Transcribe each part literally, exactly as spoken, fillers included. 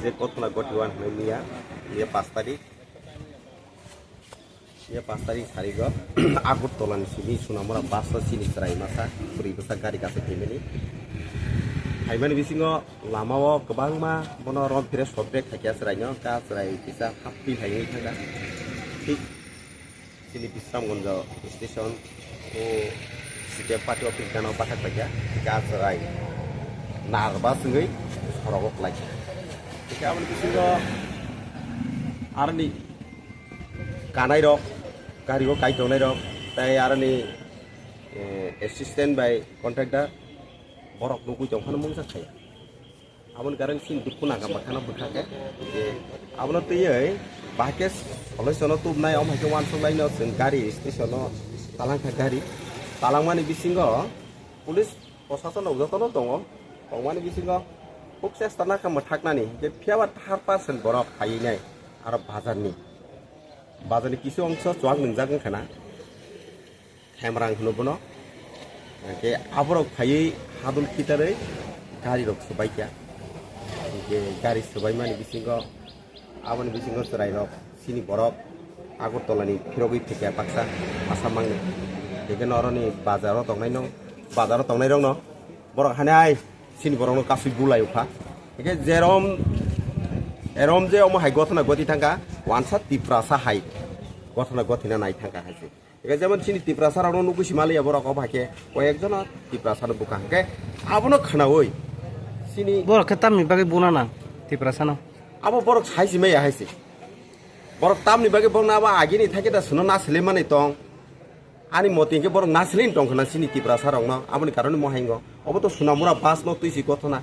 Je kothona goti wan hwnwi miya, miya pash tarik, miya pash tarik sarigo Agartala ni simi Sonamura bus o chini chwrai masa, bwrwi bwsa gari kaisa phaimani. Phaimani bisingo lama o kwbangma bono rom phire sot bag khaikha chwrai no, ka chwrai kisa happi phaimani thangkha. Thik Chini Bisramganj station o C P M party office gana bathak paikha, ga chwrai nervous wngwi sorogo kwlaikha. Hingke aboni bisingo aroni kanairok, gario kai tongnairok, tei aroni, eh, assistant bai contractor borok nugui tongphano mungsa khaiya. Aboni karon chini dukhu naga bwkhano bwkha khe, je abono twiwi bahai khe solution o tubnai, omo hai khe uansuk laino chwng gari station o talang kha gari. Talangmani bisingo police prosason rok jotono tongo, tongmani bisingo khub chesta nakha mwthaknani, je phiyaba thar percent borok phaiwi nai aro bazarni, bazarni kisu ongso chuak nwngjak wngkha na. Hemrang hwno bono. Hingke aborok phaiwi hadul khitarwi garirok swbaikha. Hingke gari swbaimani bisingo, aboni bisingo chwrairok, chini borok Agartala ni phirogwi phaikha baksa Assam mangni. Hingke noroni bazaro tongnaino, bazaro tongnairokno borok hani ai chini borokno kasui bulai wkha. Hingke jerom, erom je omo hai gothona goti thangkha, wansa Tiprasa hai gothona gothina nai thangkha hai se. Eke jemon chini Tiprasa rokno nugui si maliya borok, obo hai khe koyek jono Tiprasa no bukha. Hingke abono khwnaui chini borok khe tamni bagwi buna nang Tiprasa no? Abo borok sai si maya hai se. Borok tamni bagwi borokno abo agini thai khe da sono na sile mani tong. Ani moti hingke borok na sile tong khna chini Tiprasa rokno. Aboni karon mo hai ngo. Obo to Sonamura bus no twi si gothona.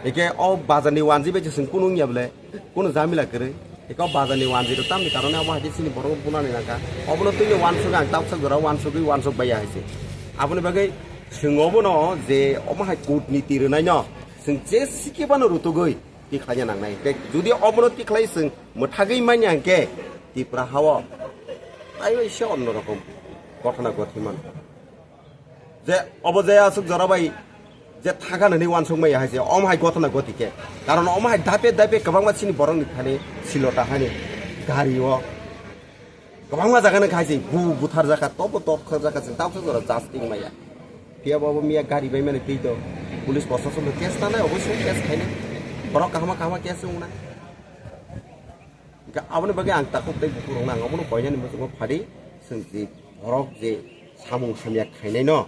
Eke o bazar ni wanji bai se chwng kunu wngya bole, kunu jamila kwrwi. Eke o bazar ni wanji rok tamni karone abo hai khe chini borok bunani nangkha. Obono twi ni wansuk ang tabsa jora wansugwi wansuk baiya hai se. Aboni bagwi chwng obono je omo hai kutniti rwnai no chwng je sikhe bano rutugwi tikhlaiya nangnai. Tei jodi obono tikhlai chwng mwthagwi manya hwnkhe Tipra hao taiwi se onno rokom gothona gothi mano. Je obo je aswk jora bai je thagan hwnwi wansuk maya hai se, omo hai gothona goti khe. Karon omo hai dape dape kwbangma chini borokni thani silota hani gari o kwbangma jaga no khai se bu buthar jaka, tobo top khar jaka chwng tabsa jora jasting maya. Phiya bo obo miya gari bai mani twi to police prosason no case tanai, oboisong case khainai. Borok kahama kahama case wngnai. Hingke aboni bagwi ang takhuk tei bukhuk rokno ang obono koinani muchungo phadi, chwng je borok je samung hamya khainai no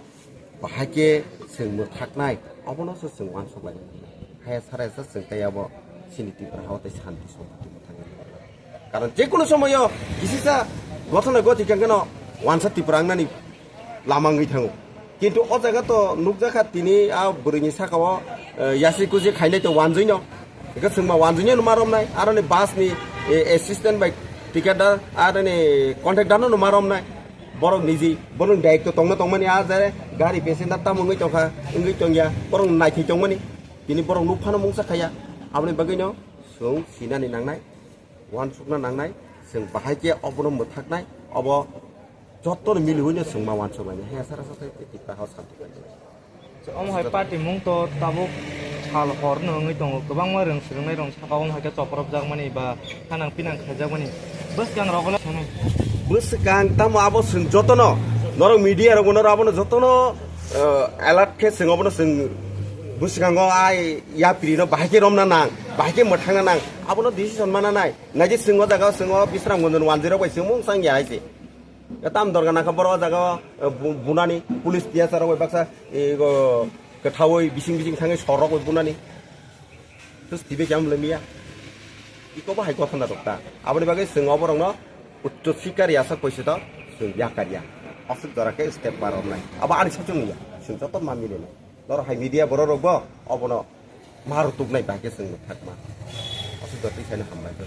bahai khe chwng mwthaknai, obono se chwng uansuk lai. Haya sara sa chwng tei abo chini Tripura hao tei santi sompoti mwthangwi. Karon je kono somoyo kisisa gothona goti kangkeno wansa Tripura wngnani lama wngwi thango. Kintu o jaga to nukjakha tini a bwrwini saka o, eh, yasi kusi khainai to wanjwi no. Hingke chwngma wanjwi no numa romnai, aroni bus ni, eh, assistant bai ticket da, aroni conductor no numa romnai. Borok niji, borok daityo tongna tongmani a jare gari passenger tamo wngwi tongkha, wngwi tongya, borok naithai tongmani. Tini borok nukphano mungsa khaya, aboni bagwi no chwng sinani nangnai. Uansukna nangnai, chwng bahai khe obono mwthaknai, obo jotono miliui no chwng ma uansukmani. He sara sa thai Tipra hao santi khainai. Omo hai party mung to tabuk sal hor no wngwi tongo, kwbangma rwng swrwngnai rok saka omo hai khe chopropjakmani ba thanang pinang khaijakmani. Bwskang rok le sanai. Bwskang tamo abo chwng jotono, norok media rok norok abono jotono, eh, alert khe chwng obono chwng bwskango ai yapri no bahai khe romna nang, bahai khe mwthangna nang, abono decision mana nai. Naidi chwng o jaga o chwng o Bisramganj ni wanjwi rok bai chwng mung chang ya hai se. Tam dorga nangkha borok o jaga o, eh, bu-, bunani police T S R rok bai baksa, eh, go, kwthaui bising bising thangwi sor rok bai bunani. Tus tibe khe amle miya. Iko bo hai gothona rok ta. Aboni bagwi chwng o borok no uccho sikar ya sak poisa to chwng ya kar ya. Aswk jora khe step bar romnai. Abo ani sachung ya. Chwng joto ma mili nai. Norok hai media borok rok bo obono ma rutuknai bahai khe chwng mwthakma. Aswk jora twi saino hambai khe.